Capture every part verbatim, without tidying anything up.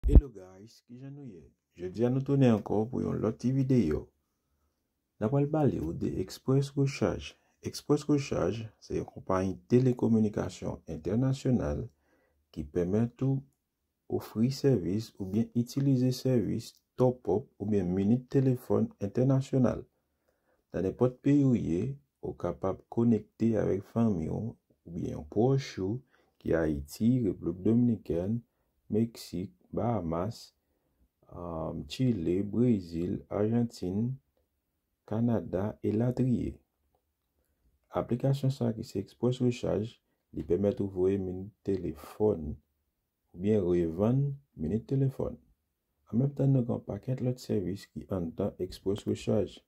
Hello guys, kijan nou ye? Jodi a nou tounen ankò pou yon lòt ti videyo. N ap pral pale w de Express Recharge. Express Recharge se yon konpayi telekominikasyon entènasyonal ki pèmèt ou ofri sèvis oubyen itilize sèvis top up oubyen minit telefòn entènasyonal. Nan nenpòt peyi w ye, ou kapab konekte avèk fanmi w oubyen yon pwòch ou ki Ayiti, Repiblik Dominikèn, Meksik, Bahamas, um, Chile, Brezil, Ajantin, Kanada, elatriye. Aplikasyon sa ki se Express Recharge, li pèmèt ou voye minit telefòn oubyen revann minit telefòn. An menm tan, nou gen yon pakèt lòt sèvis ki anndan Express Recharge.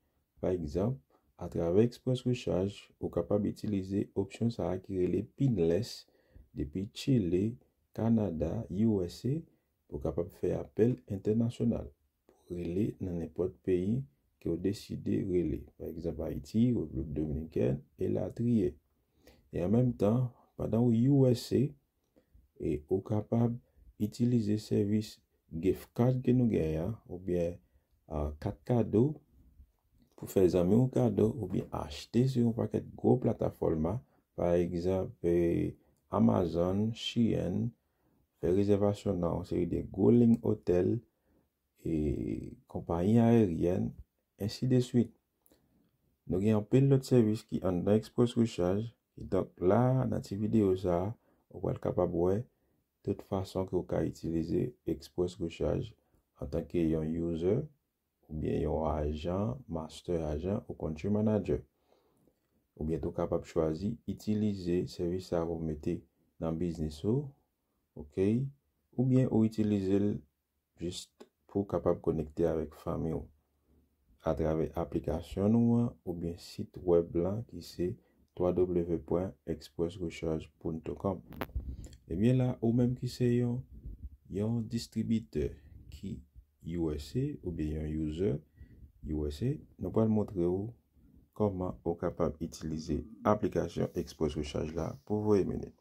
Pa egzanp, atravè Express Recharge, ou kapab itilize opsyon sa a ki rele Pinless depi Chile, Kanada, U S A, pou w kapab fè apèl entènasyonal, pou rele nan nenpòt peyi ke w deside rele, pa egzanp Ayiti, Repiblik Dominikèn, elatriye. E an menm tan, pandan w U S A, e ou kapab itilize sèvis gift card ke nou genyen an, oubyen uh, kat kado pou fè zanmi w kado, oubyen achte sou yon pakèt gwo platafòm, pa egzanp, eh, Amazon, Shein, fè rezèvasyon nan yon seri de gwo liy otèl, e konpayi aeryèn, ensi de swit. Nou gen anpil lòt sèvis ki anndan Express Recharge. Kidonk, la, nan ti videyo sa a, ou pral kapab wè tout fason ke w ka itilize Express Recharge antanke yon user oubyen yon ajan, master ajan ou country manager. Oubyen tou kapab chwazi itilize sèvis sa a pou mete nan biznis ou, ok? Oubyen ou itilize l jis pou w kapab konekte avèk fanmi w atravè aplikasyon nou an oubyen sit wèb lan ki se w w w pwen express recharge pwen com. Ebyen la, ou menm ki se yon, yon distribitè ki U S A oubyen yon user U S A, nou pral montre w kòman ou kapab itilize aplikasyon Express Recharge la pou voye minit.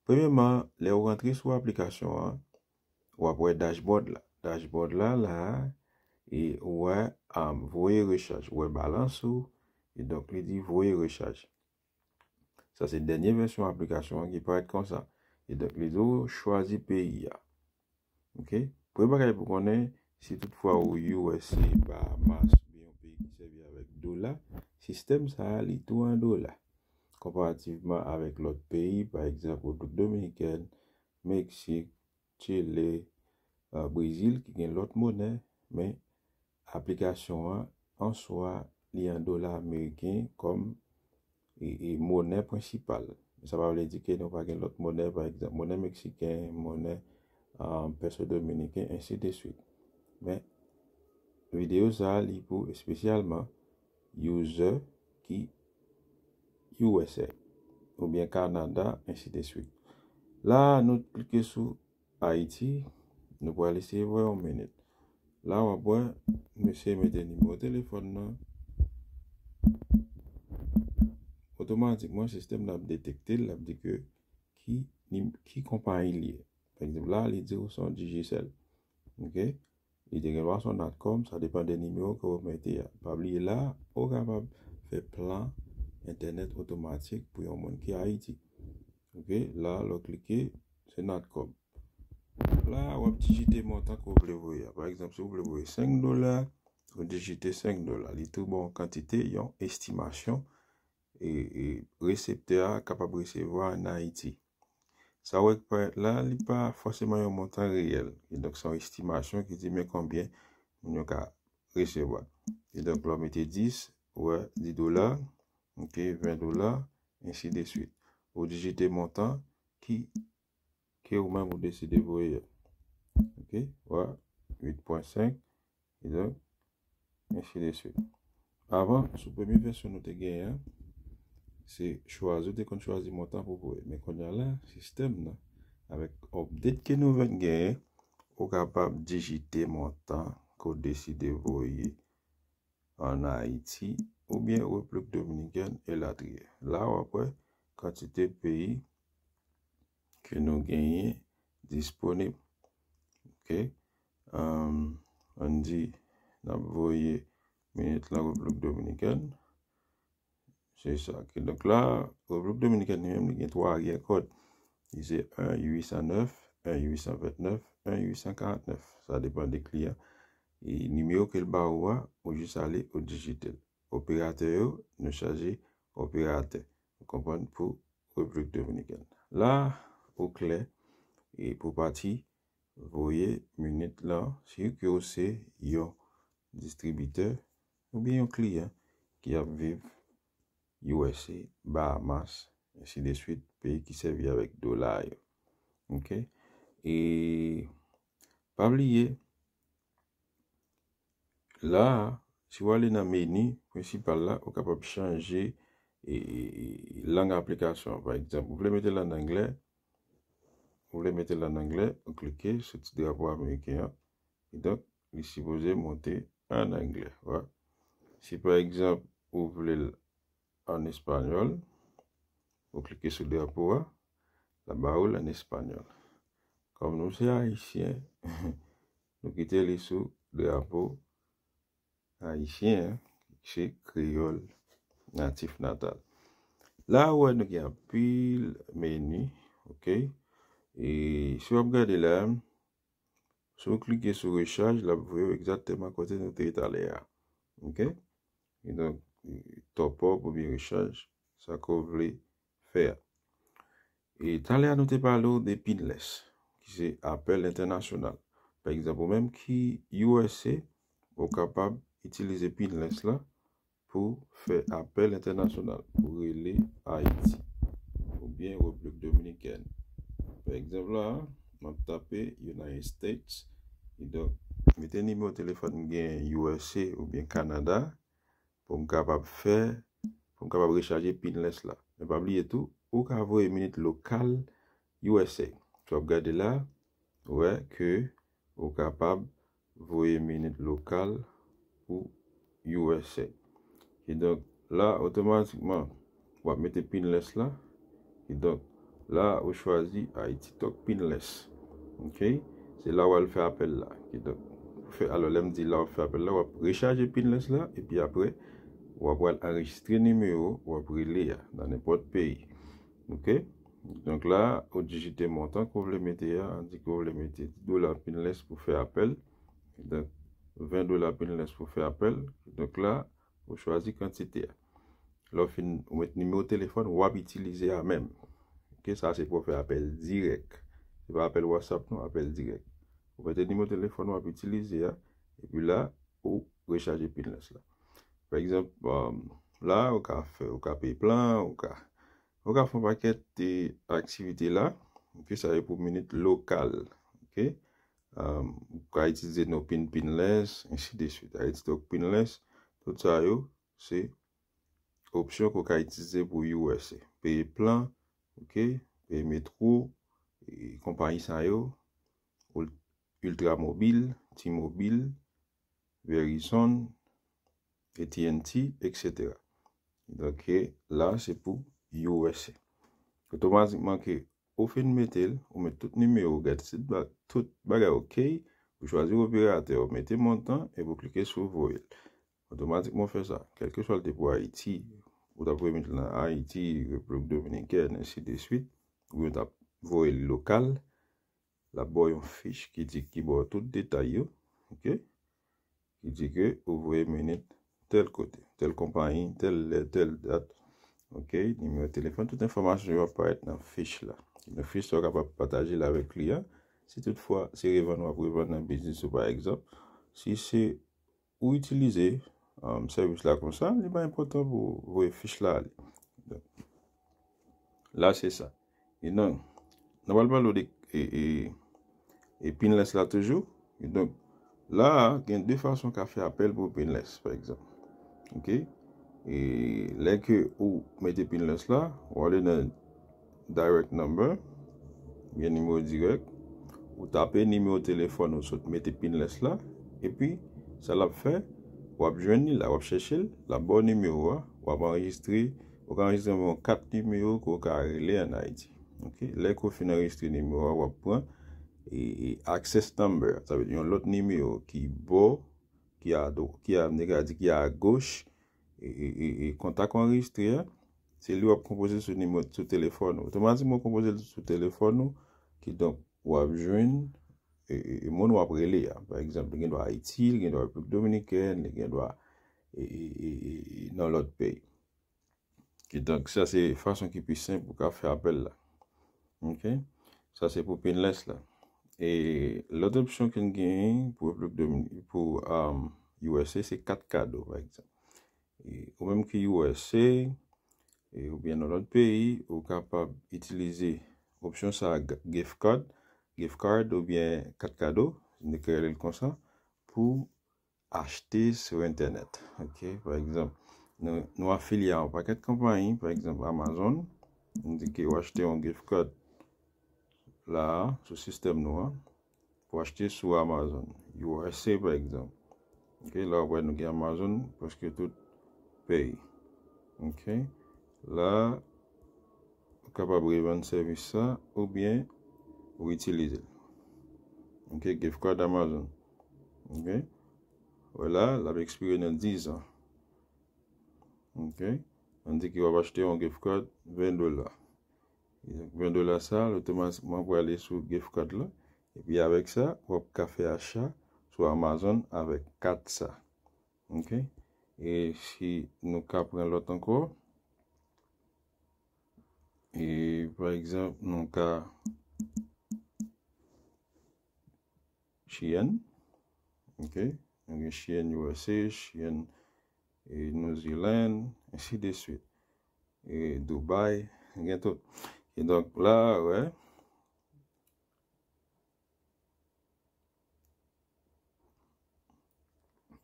Premyèman, lè ou rantre sou aplikasyon an, w ap wè dashboard la. Dashboard la, la, e ou wè, um, voye rechaj, ou wè balans ou, e donk li di voye rechaj. Sa se dènye vèsyon aplikasyon an ki parèt konsa. E donk li di w chwazi peyi a. Ok? Premye bagay pou konnen, si toutfwa ou U S A, Bahamas, oubyen yon peyi ki sèvi avèk dola, sistèm sa a, li tou an dola. Konparativman avèk lòt peyi, pa egzanp, Repiblik Dominikèn, Meksik, Chile, uh, Brezil, ki gen lòt monè, men aplikasyon an, an swa, li an dola ameriken kòm e, e monè prensipal. Sa pa vle di ke nou pa gen lòt monè, pa egzanp, monè meksiken, monè, um, peso dominiken, ensi de swit. Men, videyo sa a, li pou espesyalman user ki U S A, oubyen Kanada, ensi de swit. La, nou klike sou Ayiti, nou pral eseye voye yon minit. La, w ap wè, mesye mete nimewo telefòn nan. Otomatikman, sistèm nan ap detekte l, l ap di ke ki, ki konpayi li ye. Pa egzanp, la, li di w se yon Digicel. Ok? Li te gen dwa se yon Natcom, sa depann de nimewo ke w mete a. Pa bliye la, ou kapab fè plan entènèt otomatik pou yon moun ki Ayiti. Ok? La, lè w klike, se Natcom. La, w ap dijite montan ke w vle voye a. Pa egzanp, si w vle voye senk dola, ou dijite senk dola. Li tou ba w kantite, yon estimasyon, e, e reseptè a kapab resevwa ann Ayiti. Sa w wè ki parèt la, li pa fòseman yon montan reyèl. E donk, se yon estimasyon ki di men konbyen moun yo ka resevwa. E donk, lè w mete dis, ou wè dis dola, ok, ven dola, ensi de swit. Ou dijite montan ki ke ou menm ou deside voye a. Ok, wè, uit pwen senk, e donk, ensi de swit. Avan, sou premye vèsyon nou te genyen an, se chwazi, ou te konn chwazi montan pou voye. Men kounye a la, sistèm nan, avèk update ke nou vin genyen, ou kapab dijite montan ke w deside voye ann Ayiti oubyen Repiblik Dominikèn elatriye. La, w ap wè kantite peyi ke nou genyen disponib. Ok? Ann di n ap voye minit lan Repiblik Dominikèn. Se sa. Donk la, Repiblik Dominikèn li menm, li gen twa R kòd. Li se en uit san nèf, en uit san vennèf, en uit san karantnèf. Sa depann de kliyan. E nimewo ke l ba ou a, ou jis ale, ou dijite l. Operatè yo, nou chaje operatè. Ou konprann, pou Repiblik Dominikèn. La, ou klè, e pou pati voye minit lan, si ke ou se yon distribitè oubyen yon kliyan ki ap viv U S A, Bahamas, ensi de swit, peyi ki sèvi avèk dola yo. Ok? E pa bliye, la, si w ale nan meni prensipal la, ou kapab chanje e, e, e, lang aplikasyon. Pa egzanp, ou vle mete l an anglè, ou vle mete l an anglè, ou klike sou ti drapo ameriken an. E donk, li sipoze monte an anglè. Wè. Si pa egzanp, ou vle l an espanyòl, ou klike sou drapo a, l ap ba ou l an espanyòl. Kòm nou se ayisyen, nou kite li sou drapo ayisyen, se kreyòl natif natal. La, ou wè nou gen anpil meni, ok? E si w ap gade la, si w klike sou rechaj, l ap voye w egzakteman kote nou te ye talè a. Ok? E donk, top up oubyen rechaj, sa ke w vle fè a. E talè a nou te pale w de pinless, ki se apèl entènasyonal. Pa egzanp, ou menm ki U S A, ou kapab itilize pinless la pou fè apèl entènasyonal, pou rele Ayiti oubyen Repiblik Dominikèn. Pa egzanp la, m ap tape United States, e donk, mete nimewo telefòn m gen U S A oubyen Kanada, pou m kapab fè, pou m kapab rechaje pinless la. Men pa bliye tou, ou ka voye minit lokal U S A. Si w ap gade la, ou wè ke ou kapab voye minit lokal pou U S A. Kidonk, la, otomatikman, w ap mete pinless la. Kidonk, la, ou chwazi Haiti Talk Pinless. Ok? Se la w al fè apèl la. Kidonk, ou fè, alò, lè m di la w ap fè apèl la, w ap rechaje pinless la, epi apre, w ap pral anrejistre nimewo w ap rele a nan nenpòt peyi. Ok? Donk la, ou dijite montan ke w vle mete a, di ke w vle mete dis dola pinless pou fè apèl. Donk, ven dola pinless pou fè apèl. Donk la, ou chwazi kantite a. Lè w fin, ou met nimewo telefòn w ap itilize a menm. Ok, sa se pou w fè apèl dirèk. Se pa apèl WhatsApp non, apèl dirèk. Ou mete nimewo telefòn w ap itilize a, epi la, ou rechaje pinless la. Pa egzanp, um, la, ou ka fè, ou ka peye plan, ou ka, ou ka fè yon pakèt de aktivite la. Ok, sa se pou minit lokal. Ok? Um, ou ka itilize no pin pinless, ensi de swit. Haiti Talk Pinless, tout sa yo, se opsyon ke w ka itilize pou U S A. Peye plan, ok, peye metro, e konpayi sa yo, Ul-, Ultra Mobile, T-Mobile, Verizon, A T and T, et cetera. Donk, la, se pou U S A. Otomatikman ke ou fin mete l, ou met tout nimewo, gad si ba-, tout bagay ok, ou chwazi operatè, ou mete montan, epi ou klike sou voye l. Otomatikman, ou fè sa. Kèlkeswa l te pou Ayiti, ou t ap remèt lan Ayiti, Repiblik Dominikèn, ensi de swit, oubyen ou t ap voye l lokal, l ap ba w yon fich ki di, ki ba w tout detay yo, ok? Ki di ke ou voye minit tèl kote, tèl konpayi, tèl lè, tèl dat, ok? Nimewo telefòn, tout enfòmasyon yo ap parèt nan fich la. Nan fich sa, ou kapab pataje l avèk kliyan. Si toutfwa, se revann w ap revann nan biznis ou, pa egzanp, si se ou itilize, um, sèvis la konsa, li pa enpòtan pou voye fich la ale. Donk, la, se sa. E donk, nou pral pale de, e, e, e pinless la toujou. E donk, la, gen de fason w ka fè apèl pou pinless, pa egzanp. Ok? E lè ke ou mete pinless la, ou ale nan direct number, oubyen nimewo dirèk, ou tape nimewo telefòn ou sot mete pinless la, epi sa l ap fè, w ap jwenn li la, w ap chèche l, l ap ba w nimewo a, w ap anrejistre, ou ka anrejistre yon kat nimewo ke w ka rele ann Ayiti. Ok? Lè ke w fin anrejistre nimewo a, w ap pran e, e access number, sa vle di yon lòt nimewo ki bò, ki a, ki a, m te ka di ki a goch, e, e, e, e kontak ou anrejistre a, se li w ap konpoze sou nimewo, sou telefòn ou. Otomatikman w konpoze l sou telefòn ou, kidonk w ap jwenn e, e, e moun w ap rele a. Pa egzanp, li gen dwa Ayiti, li gen dwa Repiblik Dominikèn, li gen dwa e, e, e, e, e nan lòt peyi. Kidonk, sa se fason ki pi senp pou ka fè apèl la. Ok? Sa se pou pinless la. E lòt opsyon ke n genyen pou Repiblik Dominik, pou um, U S A, se kat kado, pa egzanp. E, ou menm ki U S A, e, oubyen nan lòt peyi, ou kapab itilize opsyon sa a, g- gift card, gift card oubyen kat kado, n te ka rele l konsa, pou achte sou entènèt. Ok, pa egzanp, nou, nou afilye a yon pakèt konpayi, pa egzanp Amazon, nou di ke w achte yon gift card la a, sou sistèm nou an, pou achte sou Amazon, U S A pa egzanp. Ok, la w wè nou gen Amazon prèske tout peyi. Ok, la ou kapab revann sèvis sa oubyen ou itilize l. Ok, gift card Amazon. Ok, wè la, l ap ekspire nan diz an. Ok, ann di ke w ap achte yon gift card ven dola. Ven dola sa, l otomatikman prale sou gift card la. Epi avèk sa, w ap ka fè acha sou Amazon avèk kat sa. Ok, e si nou ka pran lòt ankò, e pa egzanp, nou ka Shein, ok, nou gen Shein U S A, Shein e New Zealand, ensi de swit. E Dubai, gen tout. E donk la, wè.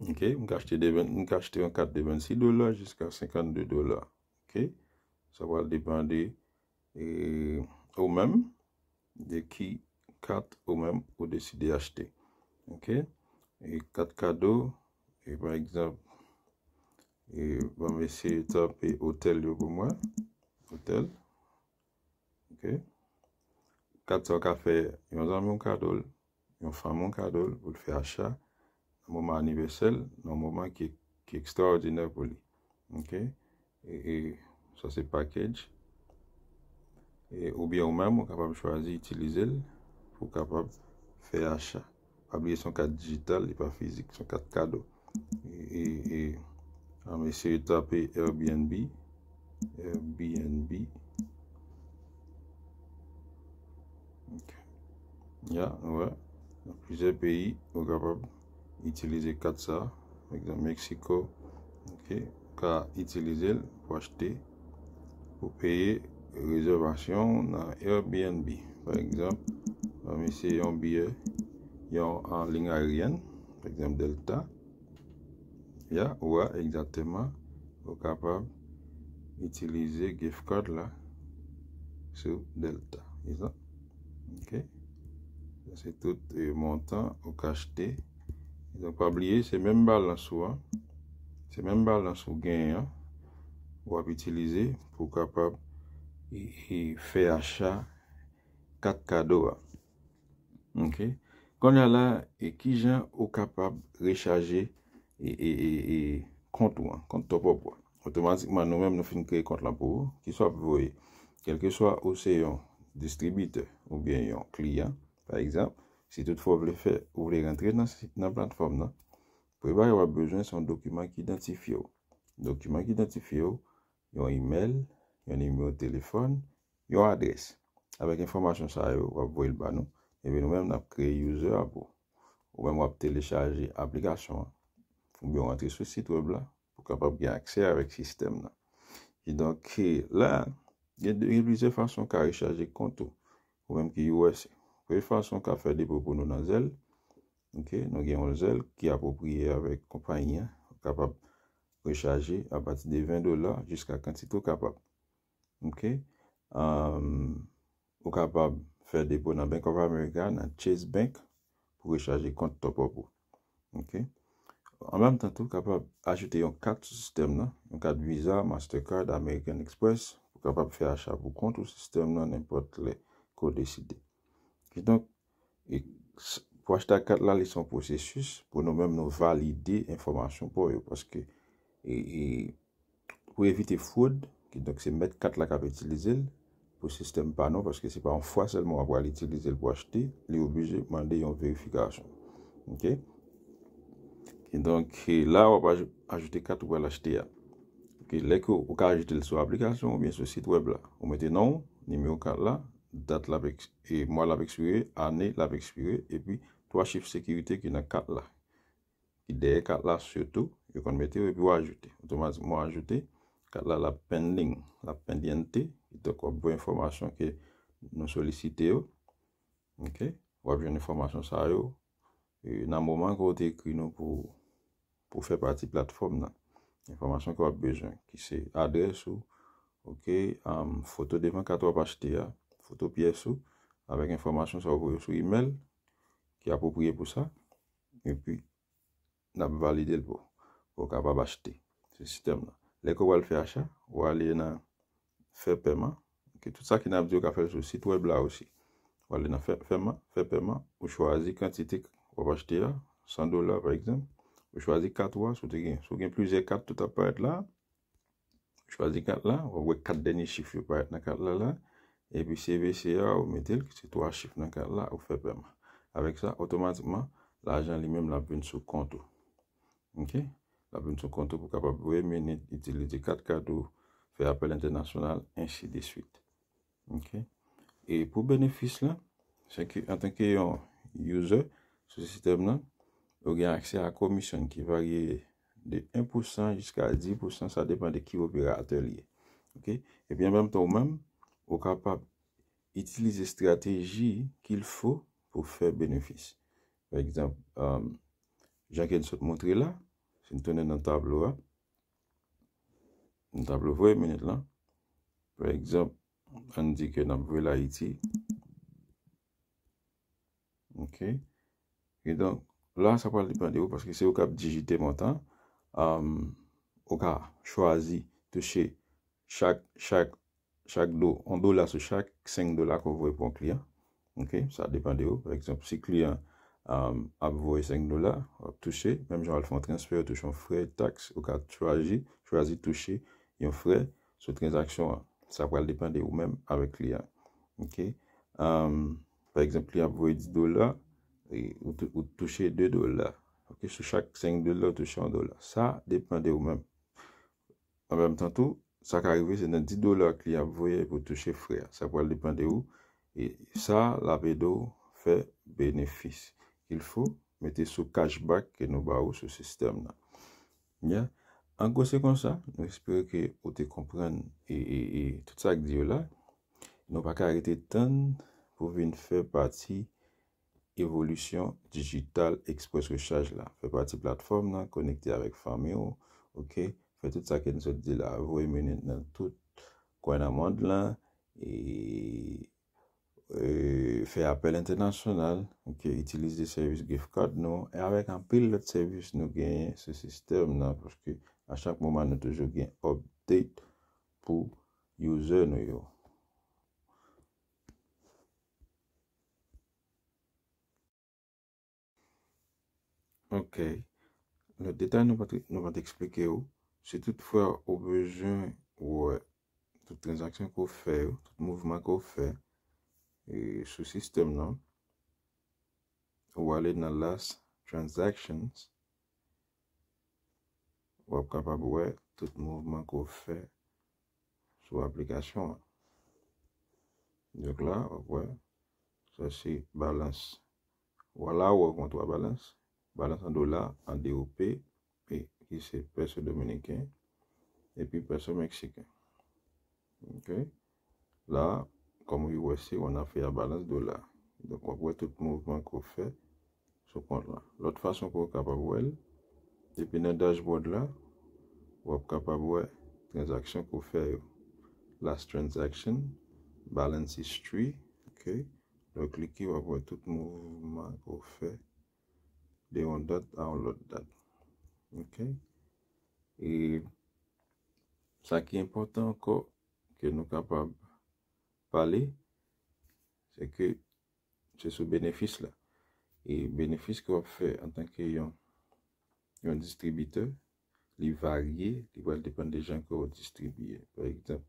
Ok, m ka achte de ven- m ka achte yon kat de vennsis dola jiska senkannde dola. Ok, sa pral depann de e, ou menm, de ki kat ou menm ou deside achte. Ok, e kat kado, e pa egzanp, e ban m eseye tape otèl yo pou mwen. Otèl. Ok, kat sa w ka fè yon zanmi w kado l, yon fanmi w kado l pou l fè acha nan moman anivèsè l, nan yon moman ki, ki ekstraòdinè pou li. Ok, e, e sa se package. E, oubyen ou menm ou kapab chwazi itilize l pou w kapab fè acha. Pa bliye se yon kat dijital, li pa fizik, se yon kat kado. E, e, e, an eseye tape Airbnb. Airbnb. Ok. Ya, nou wè. Nan plizyè peyi, ou kapab itilize kat sa. Pa egzanp, Mexico. Ok. Ou ka itilize l pou achte, pou peye rezèvasyon nan Airbnb. Pa egzanp, ban m eseye yon biyè, yon an liy ayeryèn, pa egzanp Delta. Ya, ou wè egzakteman, ou kapab itilize gift card la sou Delta. Gade sa. Ok. Sa se tout e, montan ou ka achte. Donk, pa bliye, se menm balans ou an. Se menm balans ou genyen an, w ap itilize pou w kapab e, e, fè acha kat kado a. Ok. Kounye a la, e kijan ou kapab rechaje e, e, e, e kont ou an, kont Top Up ou an? Otomatikman, nou menm, nou fin kreye kont lan pou ou. Kisa w ap voye? Kèlkeswa ou se yon distribitè oubyen yon kliyan, pa egzanp, si toutfwa w vle fè, ou vle rantre nan, si- nan platfòm nan, premye bagay w ap bezwen se yon dokiman ki idantifye w. Dokiman ki idantifye w, yon imèl, yon nimewo telefòn, yon adrès. Avèk enfòmasyon sa yo, w ap voye l ba nou. Epi nou menm, n ap kreye user a pou ou. Ou menm, w ap telechaje aplikasyon an. Oubyen w rantre sou sit wèb la pou w kapab gen aksè avèk sistèm nan. Kidonk, la, gen de- gen plizyè fason w ka rechaje kont ou. Ou menm ki U S A. Premye fason w ka fè depo pou nou nan Zelle. Ok, nou gen yon Zelle ki apwopriye avèk konpayi an. Ou kapab rechaje apati de ven dola jiska kantite w kapab. Ok. Um, ou kapab fè depo nan Bank of America, nan Chase Bank, pou rechaje kont Top Up ou. Ok. An menm tan tou, kapab ajoute yon kat sou sistèm nan, yon kat Visa, Mastercard, American Express, pou kapab fè acha pou kont ou sistèm nan nenpòt lè ke w deside. Kidonk, E s- pou achte ak kat la, li se yon pwosesis pou nou menm nou valide enfòmasyon pa w yo. Paske e, e, pou evite fwod, kidonk se mèt kat la k ap itilize l pou sistèm pa nou, paske se pa yon fwa sèlman w ap pral itilize l pou achte, li oblije mande yon verifikasyon. Ok? Kidonk, e la, w ap aj- ajoute kat ou pral achte a. Ok, lè ke ou ka ajoute l sou aplikasyon oubyen sou sit wèb la. Ou mete non w, nimewo kat la, dat l ap eks- e mwa l ap ekspire, ane l ap ekspire, epi twa chif sekirite ki nan kat la. Ki dèyè kat la sitou, yo konn mete yo epi w ajoute. Otomatikman w ajoute, kat la l ap pending, l ap pendiente, kidonk w ap voye enfòmasyon ke nou solisite yo. Ok? W ap jwenn enfòmasyon sa yo e, nan moman ke w te ekri nou pou, pou fè pati platfòm nan. Enfòmasyon ke w ap bezwen, ki se adrès ou, ok, um, foto devan kat w ap achte a, foto pyès ou, avèk enfòmasyon sa w voye sou imèl ki apwopriye pou sa, epi n ap valide l pou, pou w kapab achte sou sistèm nan. Lè ke w al fè acha, w ale nan fè pèman. Ok, tout sa ke n ap di, w ka fè l sou sit wèb la osi. W ale nan fè, fè pèman, fè pèman, ou chwazi kantite w ap achte a, san dola pa egzanp. Ou chwazi kat ou a, si w te gen, si w gen plizyè kat, tout ap parèt la. Ou chwazi kat la, w ap wè kat dènye chif yo parèt nan kat la la. Epi C V C a, ou mete l, se twa chif nan kat la, ou fè pèman. Avèk sa, otomatikman, lajan li menm l ap vin sou kont ou. Ok? L ap vin sou kont ou pou kapab voye minit, itilize kat kad ou, fè apèl entènasyonal, ensi de swit. Ok? E pou benefis la, se ke antanke yon user sou sistèm nan, ou gen aksè a komisyon ki varye de en pou san jiska dis pou san, sa depann de ki operatè li ye. Ok? Epi an menm tan ou menm, ou kapab itilize estrateji qu'il faut pou fè benefis. Pa egzanp, um, jan ke n sot montre la, si n tounen nan tablo a, nan tablo voye minit lan, pa egzanp, ann di ke n ap voye l Ayiti. Ok. E donk, la, sa pral depann de ou, paske se ou k ap dijite montan. Um, ou ka chwazi touche chak, chak, chak do, yon dola sou chak senk dola ke w voye pou yon kliyan. Ok, sa depann de ou. Pa egzanp, si kliyan um, ap voye senk dola, w ap touche, menm jan w al fè yon transfè, w touche yon frè, taks, ou ka chwazi, chwazi touche yon frè sou tranzaksyon an. Sa pral depann de ou menm avèk kliyan. Ok? Um, pa egzanp, kliyan ap voye dis dola, e ou, tou- ou touche de dola. Ok? Sou chak senk dola, ou touche yon dola. Sa depann de ou menm. An menm tan tou, sa ka rive se nan dis dola kliyan ap voye pou touche frè a. Sa pral depann de ou. E sa, l ap ede w fè benefis. Il faut mete sou cashback ke nou ba ou sou sistèm nan. Ya. An gwo, se konsa. Nou espere ke ou te konprann e, e, e tout sa k di yo la. Nou pa ka rete tann pou vin fè pati evolisyon dijital Express Recharge la. Fè pati platfòm nan, konekte avèk fanmi w, ok? Fè tout sa ke n sot di la. Voye minit nan tout kwen nan mond lan, e, e, fè apèl entènasyonal, ok? Itilize sèvis gift card nou, e avèk anpil lòt sèvis nou genyen sou sistèm nan, paske a chak moman nou toujou gen update pou user nou yo. Ok. Lòt detay nou pa t, nou pa t eksplike w. Si toutfwa ou bezwen wè tout tranzaksyon ke w fè yo, tout mouvman ke w fè, e, sou sistèm nan, ou ale nan Last Transactions, w ap kapab wè tout mouvman ke w fè sou aplikasyon an. Donk la, w ap wè, sa se balans. Vwala, ou wè w gen twa balans. Balans an dola, an D O P, e ki se pèso dominiken, epi pèso meksiken. Ok? La, kòm ou wè, se on afè a balans dola. Donk, w ap wè tout mouvman ke w fè sou kont lan. Lòt fason ke w kapab wè l, depi nan dashboard la, w ap kapab wè tranzaksyon ke w fè yo. Last transaction, balance history, ok? Lè w klike, w ap wè tout mouvman ke w fè de yon dat a yon lòt dat. Ok? E sa ki enpòtan ankò ke nou kapab pale, se ke se sou benefis la. E benefis ke w ap fè antanke yon, yon distribitè, li varye, li pral depann de jan ke w distribiye. Pa egzanp,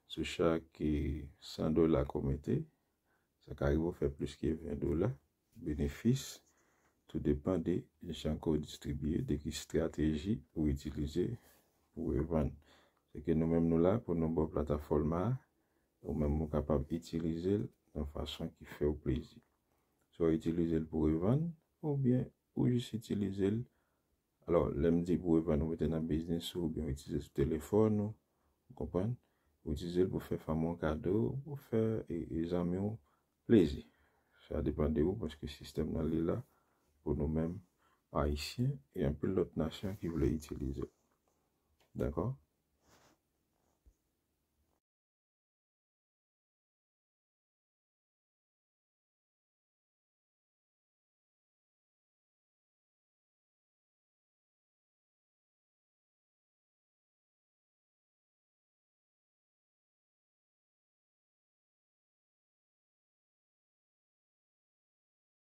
sou chak eh, san dola ke w mete, sa ka rive w fè plis ke ven dola benefis, tou depann de jan ke w distribiye, de ki estrateji ou itilize pou revann. Se ke nou menm nou la pou nou ba w platafòm la, ou menm ou kapab itilize l nan fason ki fè w plezi. Swa w itilize l pou revann, oubyen ou jis itilize l. Alò, lè m di pou revann, ou mete nan biznis ou, oubyen ou itilize sou telefòn ou, ou konprann? Ou itilize l pou fè fanmi w kado, pou fè e, e zanmi w plezi. Sa depann de ou, paske sistèm nan li la pou nou menm Ayisyen e anpil lòt nasyon ki vle itilize l. Dakò?